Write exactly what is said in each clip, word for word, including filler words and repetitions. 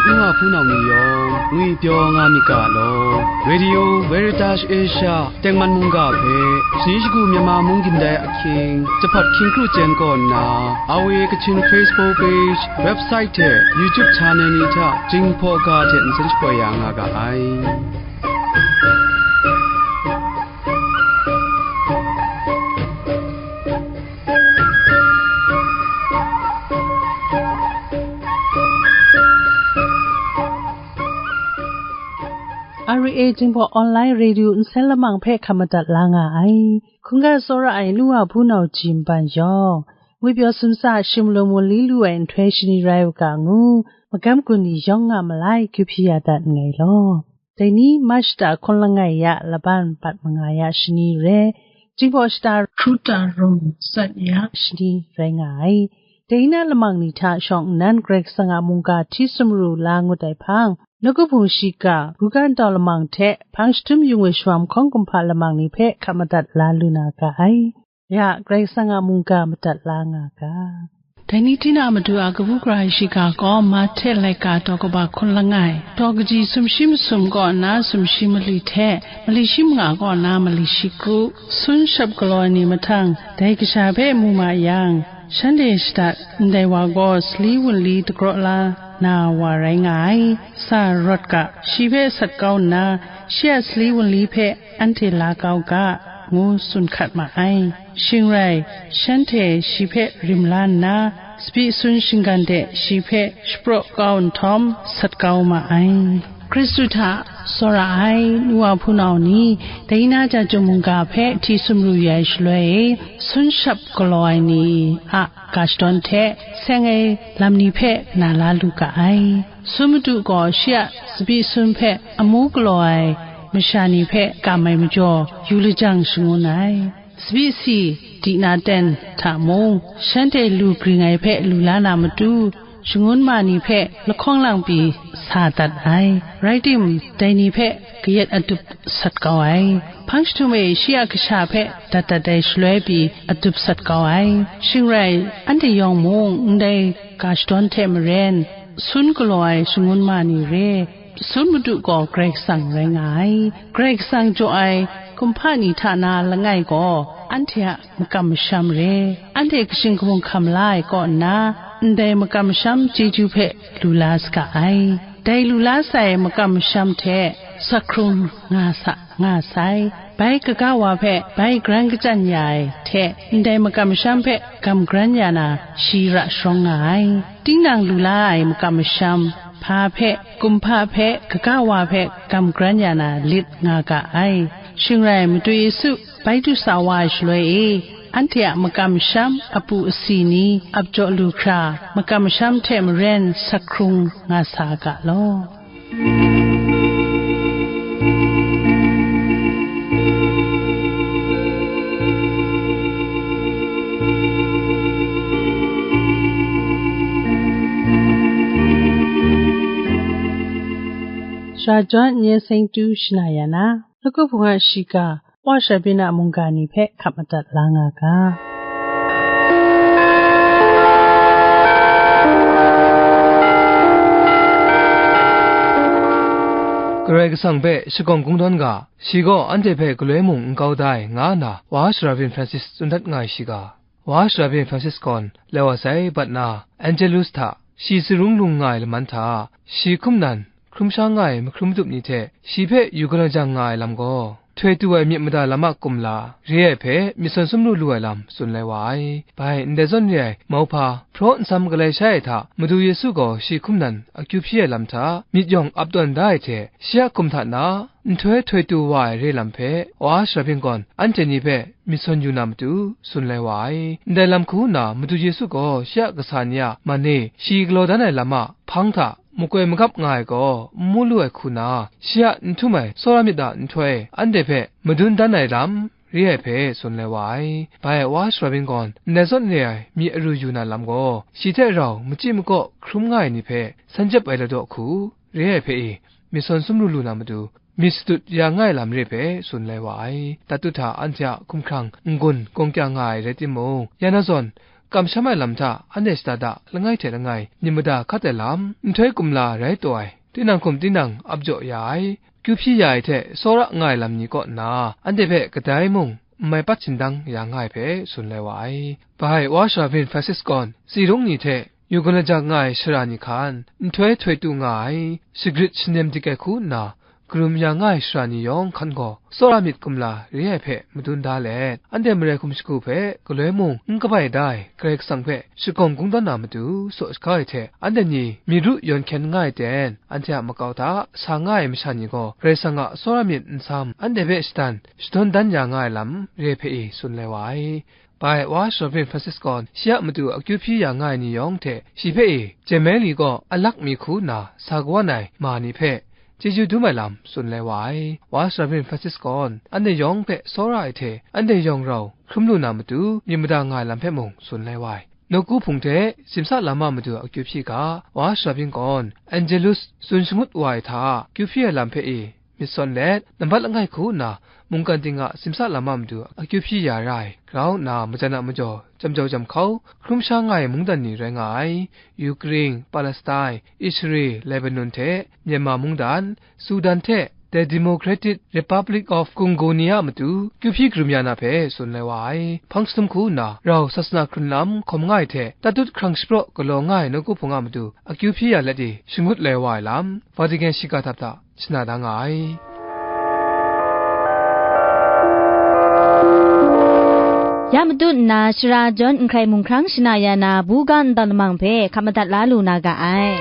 N wa hpunau ni yawng ngwipyaw nga myit ga law, Radio Veritas Asia tengman mungga hpe, shani shagu Myanmar mung gindai ahkying, jahpat hkying kru chyen kaw nna, R V A Kachin Facebook page, website hte YouTube channel ni hta Jinghpaw ga hte nsen shapoi ya nga ga ai. R V A Jinghpaw Online Radio nsen lamang hpe hkap madat la nga ai. Hkungga tsawra ai nu wa hpunau ji nban yawng, ngwipyaw sumsa shim lung mu li lu ai nhtoi shani rai u ga ngu, magam gun ni yawng nga malai, kyu hpyi ya dat nngai law. Dai ni, Mach shata hkun langai ya laban bat manga ya shani re, Jinghpaw shata hkruta rum tsat ya shani rai nga ai. Dai na lamang ni hta shawng nnan Karai Kasang a mungga hti sumru la ngut ai hpang, nawku hpung shiga, buga ntau lamang hte hpang jahtum yung ai shawa mahkawng kumhpa lamang ni hpe hkap madat la lu na ga ai. Ya, Karai Kasang a mungga madat la nga ga. Dai ni tinang Madu a kabu gara ai shiga gaw, Mahte laika daw kaba hkun langai, daw kaji sumshi masum kaw nna sumshi mali hte mali shi manga kaw nna mali shi kru, sun shap galaw ai ni mahtang, dai kasha hpe mu ma yang, shanhte shadat ndai wa gaw sali wunli dagraw la na wa rai nga ai. Sa rawt ga, shi hpe sat kau nna, shi a sali wunli hpe anhte la kau ga, ngu tsun hkat ma ai. Shing rai, shanhte shi hpe rim la nna, tsabyi sun shinggan de shi hpe shapraw kau nhtawm, sat kau ma ai. Hkristu hta tsawra ai nu wa hpunau ni, dai na ja jung mungga hpe hti sumru ya ai shaloi e, sun shap galaw ai ni a ga shadawn hte seng ai lam ni hpe na la lu ga ai. Sun madu gaw shi a tsabyi sun hpe amu galaw ai masha ni hpe kam ai majaw, yu lajang shangun ai. Tsabyi si di na ten hta mung, shanhte lu gring ai hpe lu la na matu, shangun ma ni hpe lahkawng lang pyi sa dat ai. Rai timung, dai ni hpe kayat adup sat kau ai. Hpang jahtum e shi a kasha hpe dat dat ai shaloi pyi adup sat kau ai. Shing rai, anhte yawng mung ndai ga shadawn hte maren, sun galaw ai shangun ma ni re, sun madu gaw Karai Kasang rai nga ai. Karai Kasang jaw ai kumhpa ni hta na langai gaw, anhte a makam masham re, anhte kashing kabung hkam la ai kaw nna, ndai makam masham chyeju hpe lu la saga ai. Dai lu la sai makam masham hte sakhkrung nga sa, nga sai. Bai kaga wa hpe bai garan kachyan ya ai hte, ndai makam masham hpe gam garan ya na, shi ra sharawng nga ai. Tinang lu la ai makam masham, hpa hpe, kumhpa hpe, kaga wa hpe gam garan ya na lit nga ga ai. Shing rai, Madu Yesu bai du sa wa ai shaloi e, anhte a makam masham apu asi ni ap jaw lu hkra, makam masham hte maren sakhkrung nga sa ga law. Shara John n yen seng tu shana ya na, Lagu Hpung a shiga, Wa Sara Byin a mungga ni hpe hkap madat la nga ga. Karai Kasang hpe shagawng kungdawn ga, shi gaw anhte hpe galoi mung n kau da ai, nga nna Wa Sara Byin Francis tsun dat nga ai shiga. Wa Sara Byin Francis gaw loi wa sai bat na, Angelus hta shi sarung lung nga ai laman hta, shi hkum nan hkrum sha nga ai mahkrum madup ni hte shi hpe yu galaw jang nga ai lam gaw, htoi tu ai myit mada lam a kumla re ai hpe myit sawn sum lu lu ai lam tsun lai wa ai. Bai ndai zawn re ai mauhpa, hpraw nsam galai sha ai hta, Madu Yesu gaw shi hkum nan akyu hpyi ai lam hta myit yawng ap tawn da ai hte, shi a hkum hta na nhtoi htoi tu wa ai re lam hpe, Wa Sara Byin gaw anhte ni hpe myit sawn yu na matu, tsun lai wa ai. Ndai lam hku nna, Madu Yesu gaw shi a kasa ni a man e shi galaw dan ai lam a hpang hta makoi magap nga ai gaw, n mu lu ai hku na, shi a n htum ai tsawra myit a nhtoi anhte hpe madun dan ai lam re ai hpe tsun lai wa ai. Bai Wa Sara Byin gaw ndai zawn re ai myi aru yu na lam gaw, shi hte rau machyi makaw hkrum nga ai ni hpe san jep ai ladaw hku re ai hpe i, myit sawn sum lu lu na matu, myit shadut ya nga ai lam re hpe tsun lai wa ai. Tatu hta anhte a hkumhkrang n-gun gawng kya nga ai rai timung, ya na zawn, kamsham ai lam hta anhte shada da langai hte langai myit mada hkat ai lam, nhtoi kumla rai taw ai, tinang hkum tinang ap jaw ya ai, kyu hpyi ya ai hte tsawra nga ai lam ni kaw nna, anhte hpe kadai mung n mai pat shindang ya nga ai hpe tsun lai wa ai. Bai wa Sara Bin Francis gaw, tsi rung ni hte yu gun lajang nga ai sara ni hkan nhtoi htoi tu nga ai, shagrit shanem dik ai hku nna, karum ya nga ai sara ni yawng hkan gaw, tsawra myit kumla re ai hpe madun da let, anhte marai hkum shagu hpe galoi mung n kabai da ai Karai Kasang hpe shagawng kungdawn na matu saw shaga ai hte, anhte ni myit ru yawn hkyen nga ai ten, anhte a makau hta sa nga ai masha ni gaw, Karai Kasang a tsawra myit nsam anhte hpe shadan shadawn dan ya nga ai lam re hpe e tsun lai wa ai. Bai wa Sara Bin Francis gaw, shi a matu akyu hpyi ya nga ai ni yawng hte shi hpe e, Jemeli gaw alak mi hku nna sa kawan ai ma ni hpe chyeju dum ai lam tsun lai wa ai. Wa Sara Bin Francis gaw, anhte yawng hpe tsawra ai hte, anhte yawng rau hkrum lu na matu, myit mada nga ai lam hpe mung tsun lai wa ai. Nawku Hpung hte simsa lama matu akyu hpyi ga, wa Sara Bin gaw, Angelus tsun shangut wa ai hta, kyu hpyi ai lam hpe e, myit sawn let, nambat langai hku nna, mungkan ting a simsa lama matu akyu hpyi ya ra ai, grau nna majan a majaw, jam jau jam hkau, hkrum sha nga ai mungdan ni rai nga ai, Ukraine, Palestine, Israel, Lebanon hte Myanmar mungdan, Sudan hte The Democratic Republic of Congo ni a matu kyu hpyi karum ya na hpe tsun lai wa ai. Hpang jahtum hku nna, rau sasana hkrun lam hkawm nga ai hte, tatut hkrang shapraw galaw nga ai nawku hpung a matu akyu hpyi ya let e shangut lai wa ai lam, Vatican shiga hta hta shana da nga ai. Ya matut nna, sara jawn n hkrai mung hkrang shana ya na, buga ndau lamang hpe hkap madat la lu na ga ai.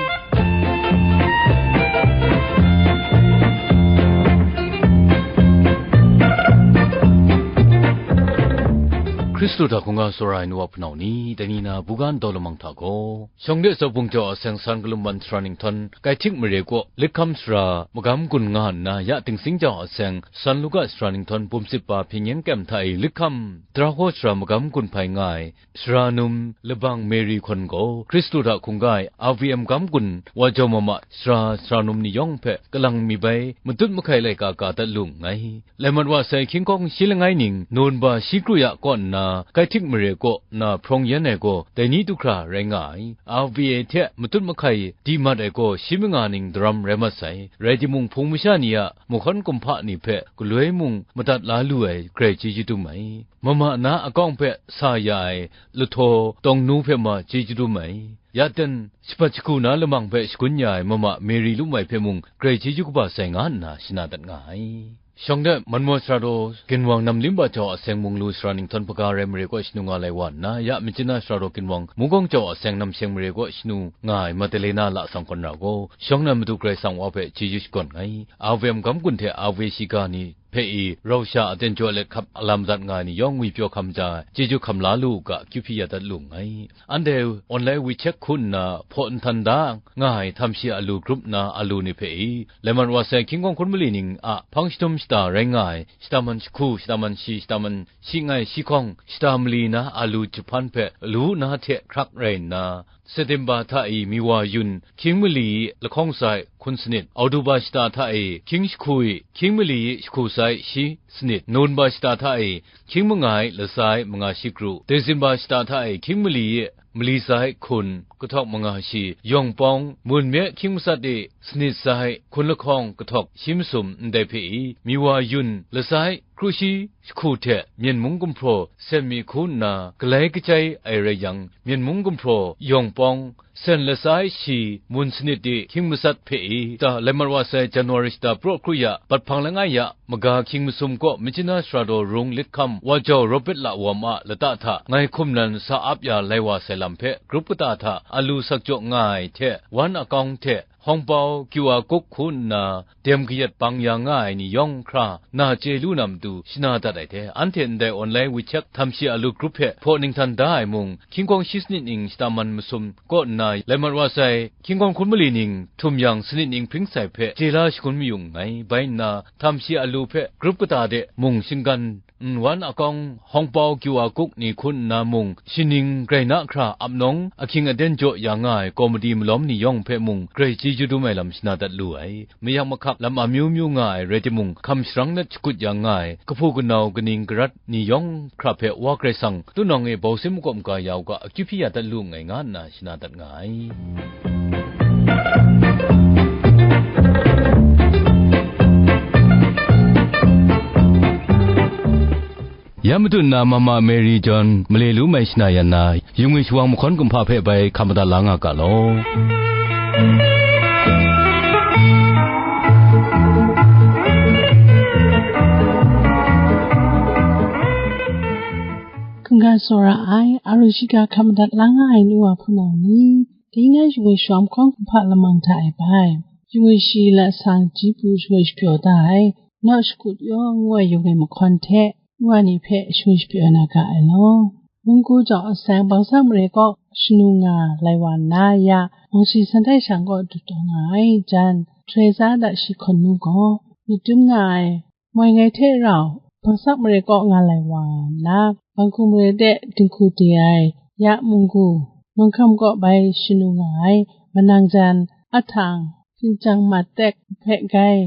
Hkristu hta hkungga tsawra ai nu wa hpunau ni, dai ni na buga ndau lamang hta gaw, Shawng de Zaubung jau a seng San Kalum Wan Sara Ninghtawn, Kaihtik mare kaw, Lithkam sara, Magam Gun nga nna ya Dingsing jau a seng San Luka Sara Ninghtawn bum sit pa hpyen yen kyem hta e Lithkam, Drahaw sara Magam Gun hpai nga ai, sara num Labang Mary hkawn gaw, Hkristu hta hkungga ai R V M Magam Gun wa jau mama sara, sara num ni yawng hpe kalang mi bai matut mahkai laika ka dat lu nngai. Lai mat wa sai hkying hkawng shi langai ning, Nunba shi kru ya kaw nna, Kaihtik mare kaw na hprawng yan ai gaw, dai ni du hkra rai nga ai. R V A hte matut mahkai di mat ai gaw, shi manga ning daram rai mat sai. Rai timung, hpung masha ni a mahkawn kumhpa ni hpe galoi mung madat la lu ai, grai chyeju dum ai. Mama na akawng hpe sa ya ai lahtaw tawng nu hpe ma chyeju dum ai. Ya ten, shahpat shagu na lamang hpe shagun ya ai mama Mary lum ai hpe mung, grai chyeju kaba sai nga nna shana dat nga ai. Shawng de, Manmaw sara daw, ginwang Namlimba jau a seng Munglu Sara Ninghtawn hpaga rai mare kaw shanu nga lai wa nna, ya Myitkyina sara daw ginwang Mugawng jau a seng Namsheng mare kaw shanu nga ai Madalena lasang kawn ra gaw, shawng na matu Karai Kasang wa hpe chyeju shakawn nngai. R V M Magam Gun hte R V A shiga ni hpe i, rau sha aten jaw let hkap a lam dat nga ai ni yawng ngwipyaw hkam ja ai, chyeju hkam la lu u ga, kyu hpyi ya dat lu nngai. Anhte online WeChat hku nna hpaw nhtan da nga ai Htam Shi Alu grup na alu ni hpe i, lai mat wa sai hkying hkawng hkun mali ning a hpang jahtum shata rai nga ai, shata man jahku, shata man shi, shata man shi ngai shi hkawng, shata mali na alu jahpan hpe lu na hte hkrak rai nna, September hta i Miwa yun hkying mali i lahkawng sai hkun sanit, Oktoba shata hta i hkying jahku i hkying mali i jahku sai shi sanit, Nunba shata hta i hkying manga i lasai manga shi kru, Desemba shata hta i hkying mali i mali sai hkun kahtawk manga shi, yawng pawng mun me hkying masat i sanit sai hkun lahkawng kahtawk shi masum ndai hpe i, Miwa yun lasai kru shi jahku hte myen mung gumhpraw sen mi hku nna galai kachyai ai rai yang, myen mung gumhpraw yawng pawng sen lasai shi mun sanit di hkying masat hpe i, shata lai mat wa sai January shata praw hkru ya, bat hpang langai ya, maga hkying masum kaw Myitkyina sara daw rung Lithkam wa jau Robert Lawam a lata hta ngai hkum nan sa ap ya lai wa sai lam hpe, grup kata hta alu sak jaw nga ai hte, wan akawng hte, hawngpau Q R code hku nna dem kayat bang ya nga ai ni yawng hkra na chye lu na matu shana dat ai hte, anhte ndai online WeChat Htam Shi Alu grup hpe hpaw ninghtan da ai mung, hkying hkawng shi sanit ning shata man masum kaw nna, lai mat wa sai hkying hkawng hkun mali ning htum yang sanit ning hpring sai hpe chye la shangun mayu nngai. Bai nna, Htam Shi Alu hpe grup kata de mung shinggan N one akawng, Hongpau Q R code ni hkun nna mung, shining grai na hkra ap nawng, ahkying aten jaw ya nga ai komiti malawm ni yawng hpe mung, grai chyeju dum ai lam shana dat lu ai. Mayak mahkak lam amyu myu nga ai rai timung, hkam sharang let shakut ya nga ai, kahpu kanau kaning karat ni yawng hkra hpe Wa Karai Kasang, tunawng e bau sin makawp maga ya u ga, akyu hpyi ya dat lu nngai, nga nna shana dat nga ai. Ya matut nna Mama Mary John male lu mai shana yan na, yung e shawang mahkawn kumhpa hpe bai hkam madat la nga ga law. Kaga tsawra ai, a ru shiga hkam madat la nga ai nu wa hpunau ni, dai na yung e shawang mahkawn kumhpa lamang hta e bai, yung e shi lat sang ji pru shangai shapyaw da ai, Naw Shakut Yaw ngu ai yung e mahkawn hte, nu wa ni hpe shangai shapyaw na ga ai law. Munggu jawng a seng Bangsak mare kaw shanu nga lai wa nna, ya Mangshi san tai shang kaw du taw nga ai, jan Teresa Dashi Hkawn Nu gaw myit dum nga ai, moi ngai hte rau Bangsak mare kaw nga lai wa nna, Banghkung mare de dinghku de ai, ya Munggu, Nawng Hkam kaw bai shanu nga ai, manang jan, ahtang, hpinchang mat tek hpe gai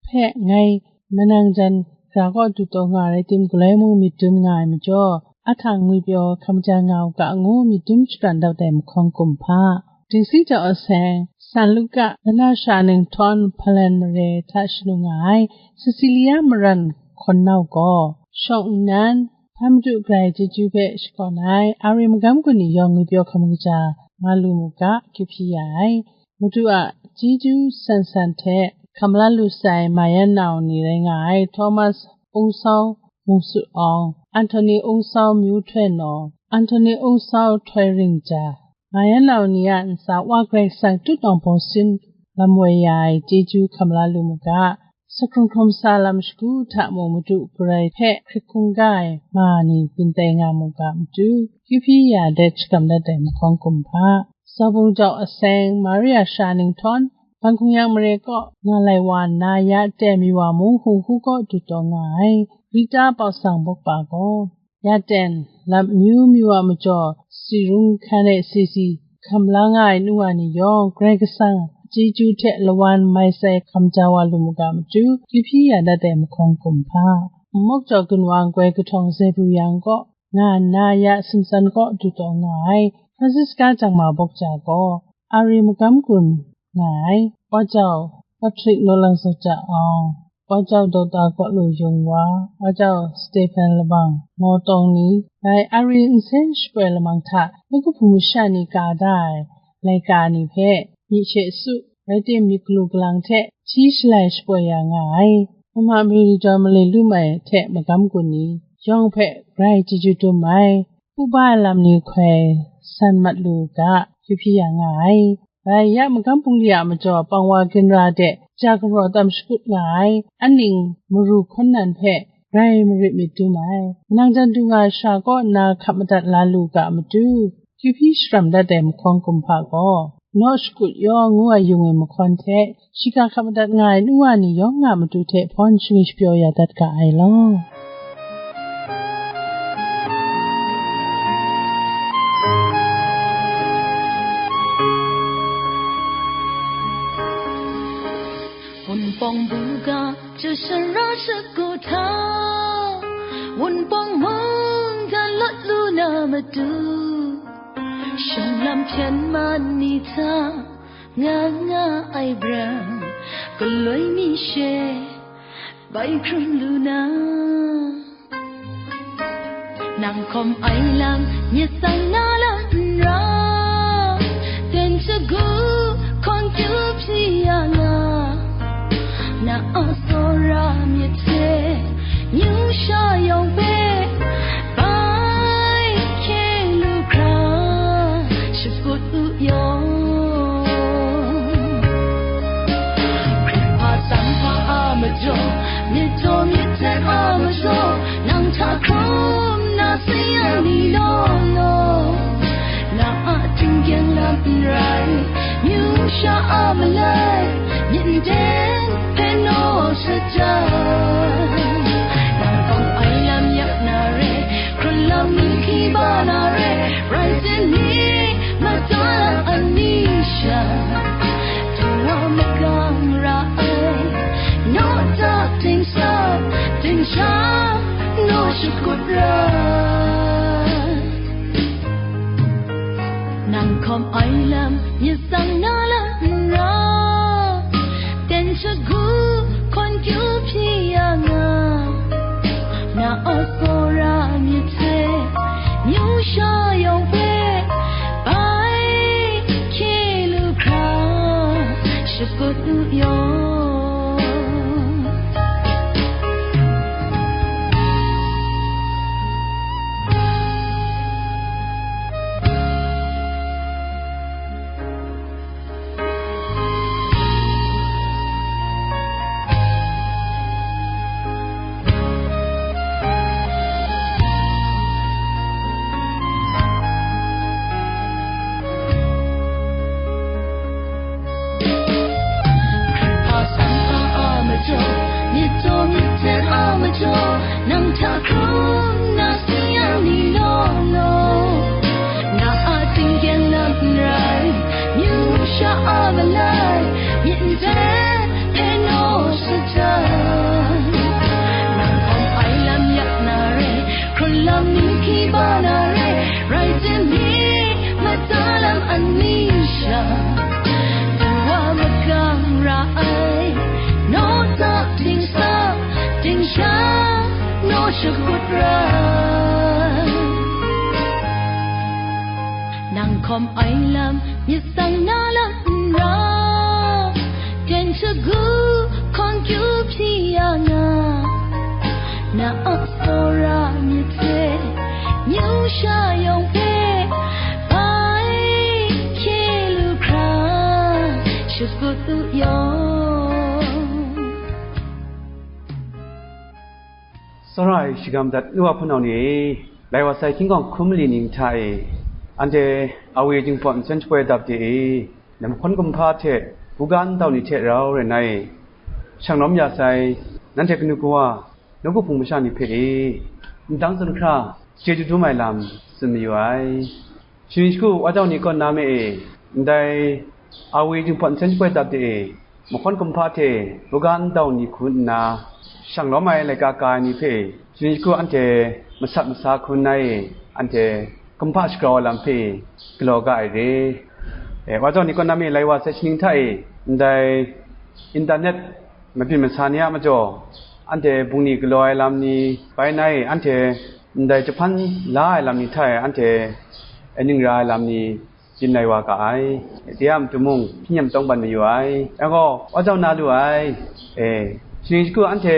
hpe ngai manang jan gra kaw du taw nga rai tim, galoi mung myit dum nga ai majaw, ahtang ngwipyaw hkam ja nga u ga ngu myit dum shapran dat ai mahkawn kumhpa. Dingsi jau a seng, San Luka, Lana Sha Ning Htawn, Hpalan mare hta shanu nga ai, Cecilia Maran Hkawn Nau gaw, shawng nnan, Hpa Madu grai chyeju hpe shakawn ai, a re magam gun ni yawng ngwipyaw hkam kaja nga lu mu ga, akyu hpyi ya ai. Madu a chyeju san san hte hkam la lu sai Mayan nau ni rai nga ai, Thomas Ungsau, Mung Sut Awng, Anthony Ungsau, Myu Htoi Nawng, Anthony Ungsau, Htoi Ring Ja, Mayan nau ni a ntsa Wa Karai Kasang tutnawng bawsin lam woi ya ai chyeju hkam la lu mu ga, Sa hkrung hkrum sa lam shagu hta mung Madu grai hpe hkrit hkungga ai ma ni byin tai nga mu ga matu, kyu hpyi ya dat shakram dat ai mahkawn kumhpa. Sa bung jau a seng, Maria Sha Ning Htawn, Banghkung Yang mare kaw nga lai wa nna, ya aten mi wa mung hung hku kaw du taw nga ai, Rita Pau Sang Bawkpa gaw, ya ten, lam amyu myu a majaw, si rung hkan e si si hkam la nga ai nu wa ni yawng, Karai Kasang a chyeju hte lawan mai sai hkam ja wa lu mu ga matu, kyu hpyi ya dat ai mahkawn kumhpa. Mawk jaw gun wa nggoi kahtawng Zebru Yang kaw nga nna, ya Simsan kaw du taw nga ai, Francisca Jangma Bawk Ja gaw, a re magam gun nga ai, Wa Jau Patrick Lawlang Zawja Awng, Wa Jau Dawta Kaw Lu Yung Wa, Wa Jau Stephen Labang, Maw Tawng ni, bai a re nsen shapoi lamang hta, nawku hpung masha ni ka da ai laika ni hpe, myit she su, rai tim, myit galu galang hte hti shalai shapoi ya nga ai, Mama Mary John male lu mai hte magam gun ni yawng hpe grai chyeju dum ai, pu ba ai lam ni hkoi san mat lu u ga, kyu hpyi ya nga ai. Bai ya magam bungli a majaw pang wa ginra de ja gumraw tam shakut nga ai, aning maru hkawn nan hpe grai marit myit dum ai, manang jan du nga ai sara kaw nna hkap madat la lu ga matu, kyu hpyi shakram dat ai mahkawn kumhpa gaw, Naw Shakut Yaw ngu ai yung e mahkawn hte, shiga hkap madat nga ai nu wa ni yawng a matu hte hpawn shangai shapyaw ya dat ga ai law. Wunpawng buga jasara shagu hta, wunpawng mungdan lawt lu na matu, shawng lam hpyen man ni hta, nga nga ai brang, galoi mi she bai hkrum lu na. Nang hkawm ai lam, myit tsang na lam n ra, ten shagu hkawn kyu hpyi ya nga, na a tsawra myit hte, Myu sha yawng hpe bai hkye lu hkra shakut u yawng, hkrit hpa tsang hpa a majaw, myit taw myit hten a majaw, nang hta hkrum na sayan ni law law, na a htinggyeng lam n rai, Myu sha a malai, myit n ten hpe naw sa jang, nang hkawm ai lam ya Sha naw shakut ra, nang hkawm ai lam myit tsang na lam n ra, ten shagu hkawn kyu hpyi ya nga, na a tsawra myit hte, myu sha yawng hpe, bai hkye lu hkra, shakut u yaw. Hpa san hpa a majaw, myit taw myit htet a majaw, nang hta hkrum na si yang ni law law. Na a tinggyeng lam n rai, myu sha a malai, myit n htet hpe naw shajang. Nang hkawm ai lam yak na re, hkrun lam ni hpyi ba na re, rai timung, mata lam ani sha, du wa magang ra ai, naw ta ting sa, ting sha, naw shakut ra. Nang hkawm ai lam myit tsang na lam n ra, ten shagu hkawn kyu hpyi ya nga, na a tsawra myit hte, myu sha yawng hpe, bai hkye lu hkra, shakut u yaw. Tsawra ai shagam dat nu wa hpunau ni e, lai wa sai hkying hkawng hkum mali ning hta e, anhte Awi Jinghpaw nsen shapoi dap de e, nang mahkawn kumhpa hte buga ndau ni hte rau rai nna e, shanglawm ya sai, nanhte kanu kawa, nawku hpung masha ni hpe e, ndang tsun hkra, chyeju dum ai lam tsun mayu ai. Shaning shagu wa jau ni kaw na me e, ndai Awi Jinghpaw nsen shapoi dap de e, mahkawn kumhpa hte buga ndau ni hku nna, shanglawm ai laika ka ai ni hpe, shaning shagu anhte masat masa hku nna e, anhte kumhpa shagrau ai lam hpe galaw ga ai re. E, wa jau ni kaw na me lai wa sai shaning hta e, ndai internet mabyin masa ni a majaw, anhte bungli galaw ai lam ni bai na e, anhte ndai jahpan la ai lam ni hta e, anhte ning ra ai lam ni, byin lai wa ga ai. De a matu mung, hpyi nyem tawng ban mayu ai. Yang gaw, wa jau na lu ai. E, shaning shagu anhte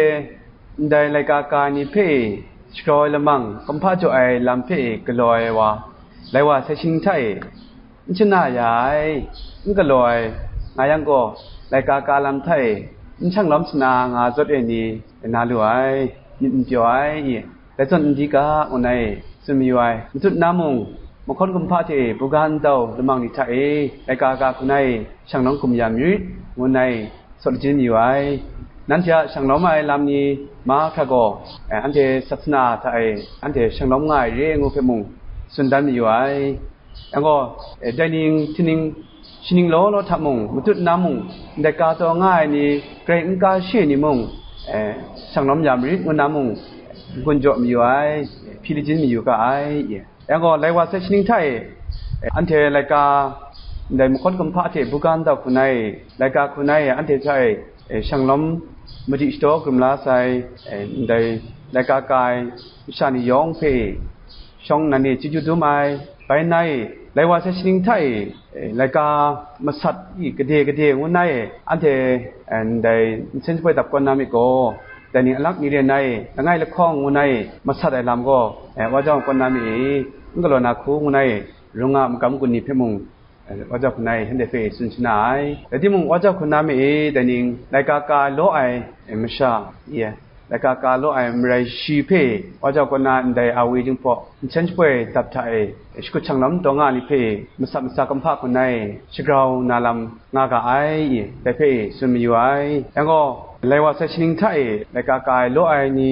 ndai laika ka ai ni hpe e, shagrau ai lamang, kumhpa jaw ai lam hpe e galaw ai wa, lai wa sai shaning hta e, n shana ya ai, n galaw ai, nga yang gaw, laika ka lam hta e, n shanglawm shana nga zawt ai ni, na lu ai, myit n pyaw ai, i, dai zawn n di ga, ngu nna e tsun mayu ai. Matut na mung, mahkawn kumhpa hte buga ndau lamang ni hta e, laika ka hku nna e shanglawm hkum ya marit, ngu nna e sawt lajin mayu ai. Nanhte a shanglawm ai lam ni mahkra gaw, eh, anhte sat sana hta e anhte shanglawm nga ai re ai ngu hpe mung, tsun dan mayu ai. Yang gaw, eh, dai ning, htining, shaning law law hta mung, matut na mung, ndai ka taw nga ai ni, grai n ka she ni mung, eh, shanglawm ya marit ngu na mung, n-gun jaw mayu ai, hpyi lajin mayu ga ai. Yang gaw, lai wa sai shaning hta e, eh, anhte laika, ndai mahkawn kumhpa hte buga ndau hku nna e, laika hku nna e, anhte hta e, eh, shanglawm madi shadaw karum la sai, eh, ndai laika ka ai masha ni yawng hpe shawng nnan e chyeju dum ai, bai nna e, lai wa sai shaning hta e, e, laika masat i gade gade ngu nna e, anhte, e, ndai nsen shapoi dap kawn na myit gaw, dai ning alak ni re nna e, langai lahkawng ngu nna e, masat ai lam gaw, e, wa jau kawn na myit i, n galaw na hku ngu nna e, rung nga magam gun ni hpe mung, e, wa jau hku nna e, shanhte hpe tsun shana ai. Rai timung, wa jau hku nna myit i, dai ning laika ka law ai, e, masha, ye, laika ka law ai marai shi hpe, wa jau kaw na ndai Awi Jinghpaw nsen shapoi dap hta e, shakut shanglawm taw nga ni hpe, masat masa kumhpa hku nna e, shagrau na lam nga ga ai, i, dai hpe tsun mayu ai. Yang gaw, lai wa sai shaning hta e, laika ka ai law ai ni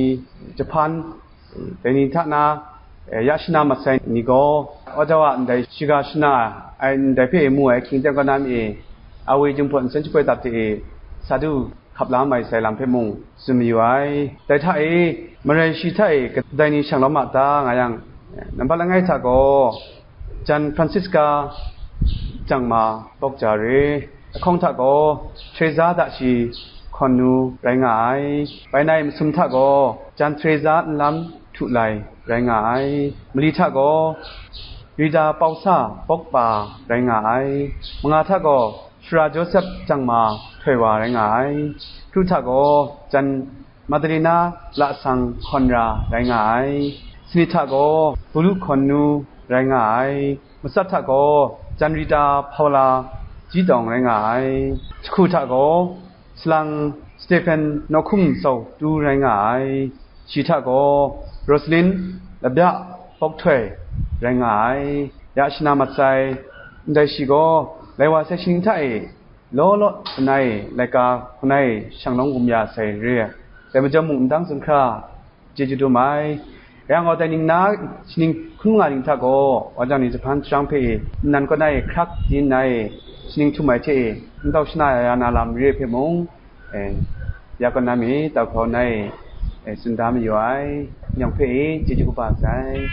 jahpan, dai ni hta na, e, ya shana mat sai ni gaw, wa jau a ndai shiga shana ai ndai hpe mu ai hkying teng kaw na mi e, Awi Jinghpaw nsen shapoi dap hte e, sa du, hkap la mai sai lam hpe mung tsun mayu ai. Dai hta e, marai shi hta e kadai ni shang lawm a ta, nga yang, nambat langai hta gaw, Jan Francisca Jangma Bawk Ja Re, ahkawng hta gaw, Teresa Dashi Hkawn Nu rai nga ai. Bai nai masum hta gaw, Jan Teresa Nlam Htu Lai rai nga ai. Mali hta gaw, Rita Pausa Bawk Pa rai nga ai. Manga hta gaw, Sara Joseph Jangma Htoi Wa rai nga ai. Hkru hta gaw, Jan Madalena Lasang Hkawn Ra rai nga ai. Sanit hta gaw, Bulu Hkawn Nu rai nga ai. Matsat hta gaw, Jan Rita Paula Ji Tawng rai nga ai. Jahku hta gaw, Salang Stephen Nawhkum Sau Tu rai nga ai. Shi hta gaw, Rosalin Labya Bawk Htoi rai nga ai. Ya shana mat sai, ndai shi gaw, lai wa sai shaning hta e, law law langai laika hkun ai shang lawng gum ya sai re ai. Dai majaw mung, ndang zun hkra chyeju dum ai. Rai yang gaw, dai ning na shaning hkun manga ning hta gaw, wa jang ni jahpan sharang hpe e, nnan kaw na e hkrak di nna e, shaning htum ai hte e, ntau shana ya ya na lam re ai hpe mung, e, ya kaw na mi, tau hkau na e, e, tsun da mayu ai, yawng hpe e, chyeju kaba sai.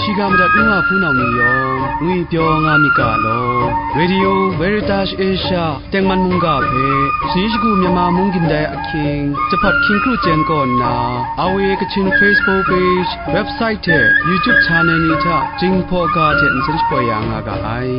Shiga madat nu wa hpunau ni yawng, ngwi pyaw nga myit ga law. Radio Veritas Asia tengman mungga hpe, shani shagu Myanmar mung gindai ahkying, jahpat hkying kru chyen kaw nna, A W A Kachin Facebook page, website hte YouTube channel ni hta, Jinghpaw ga hte nsen shapoi ya nga ga ai.